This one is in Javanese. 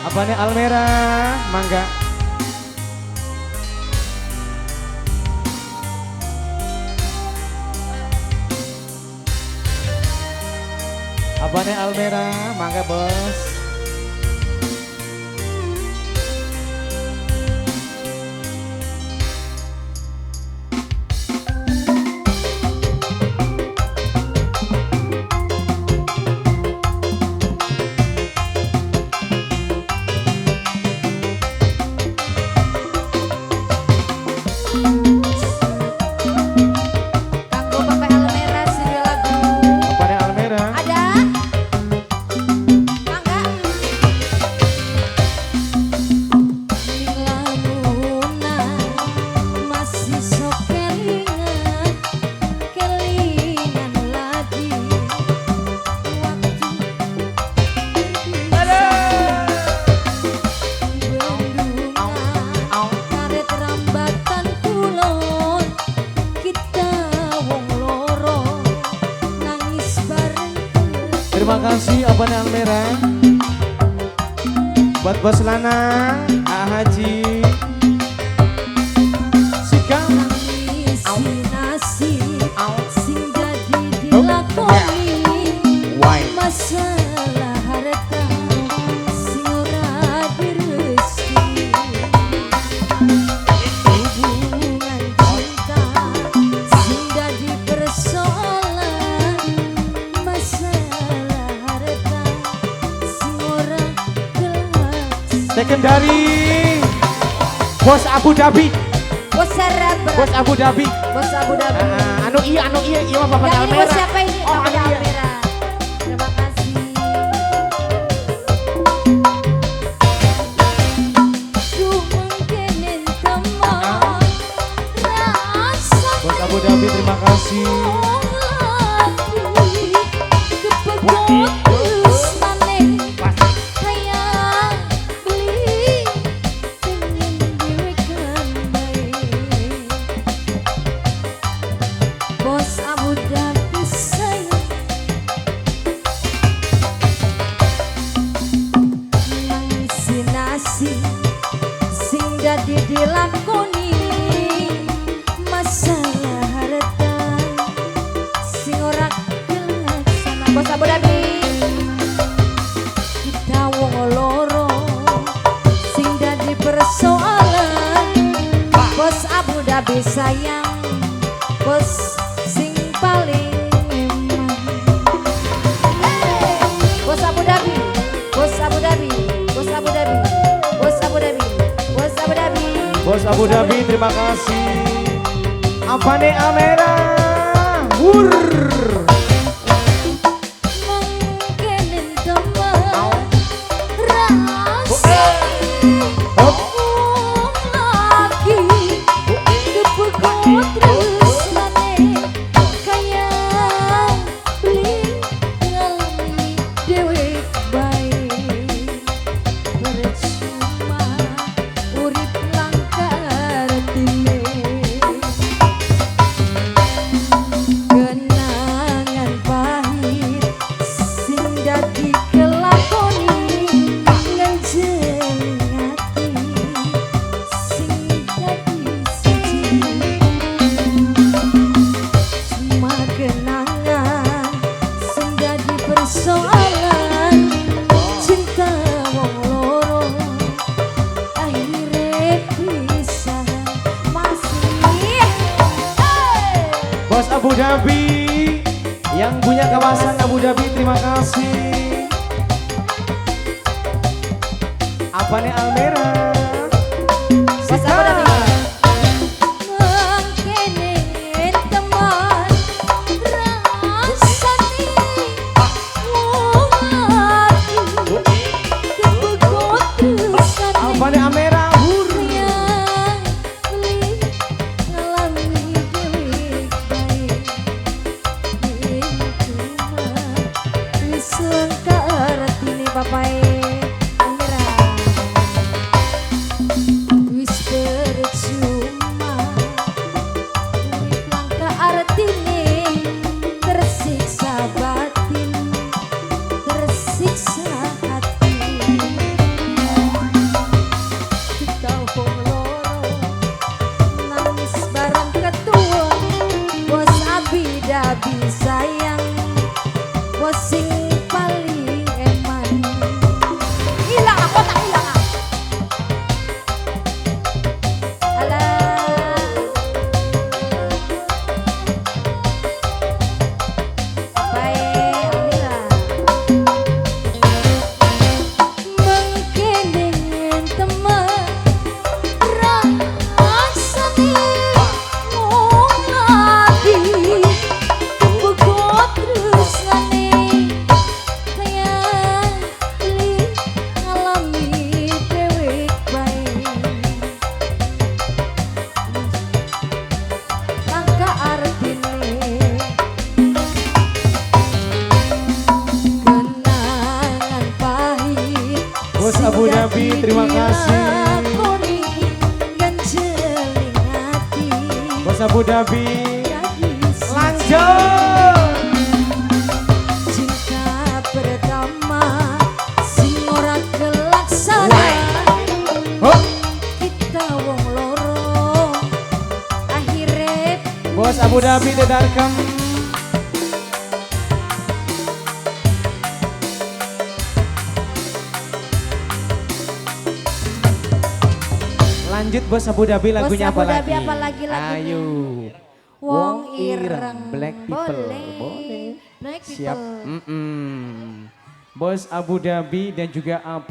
Apane Almera, mangga. Apane Almera, mangga bos. Terima kasih Abang Almera. Buat Bos Lana, A Haji, Sika, masalah harta sing ora direstui, hubungan cinta sing dadi persoalan, masalah harta sing ora kelaksana. Secondary Bos Abu Dhabi. Bos Arab. Bos Abu Dhabi. Bos Abu Dhabi. Anu iya iya Bapak Almera. Bos siapa ini? Oh, Bapak Almera. Terima kasih. Bos Abu Dhabi terima kasih. Bos Abu Dhabi sayang, nangisi nasi sing dadi dilakoni, masalah harta sing ora kelaksana. Bos Abu Dhabi, kita wong loro sing dadi persoalan. Bos Abu Dhabi sayang, bos sing paling emang. Hey! Bos Abu Dhabi, Bos Abu Dhabi, Bos Abu Dhabi, Bos Abu Dhabi, Bos Abu Dhabi. Bos Abu Dhabi terima kasih. Apane Almera? Wur. Persoalan cinta wong loro akhire pisah masih. Hey! Bos Abu Dhabi yang punya kawasan Abu Dhabi terima kasih. Apane Almera? Bos Abu Dhabi. Apane Almera? Tersiksa batin, tersiksa hati. Bos Abu Dhabi, terima kasih. Dilakoni ganjeling ati. Bos Abu Dhabi. Dadi siji. Lanjut. Cinta pertama sing ora kelaksana. Hop. Kita wong loro akhire Bos Abu Dhabi Dedarkem. Lanjut, Bos Abu Dhabi, lagunya Bos Abu apa Dhabi lagi? apa lagi lagunya? Ayo. Wong Ireng. Black People. Boleh. Boleh. Black People. Siap. Bos Abu Dhabi dan juga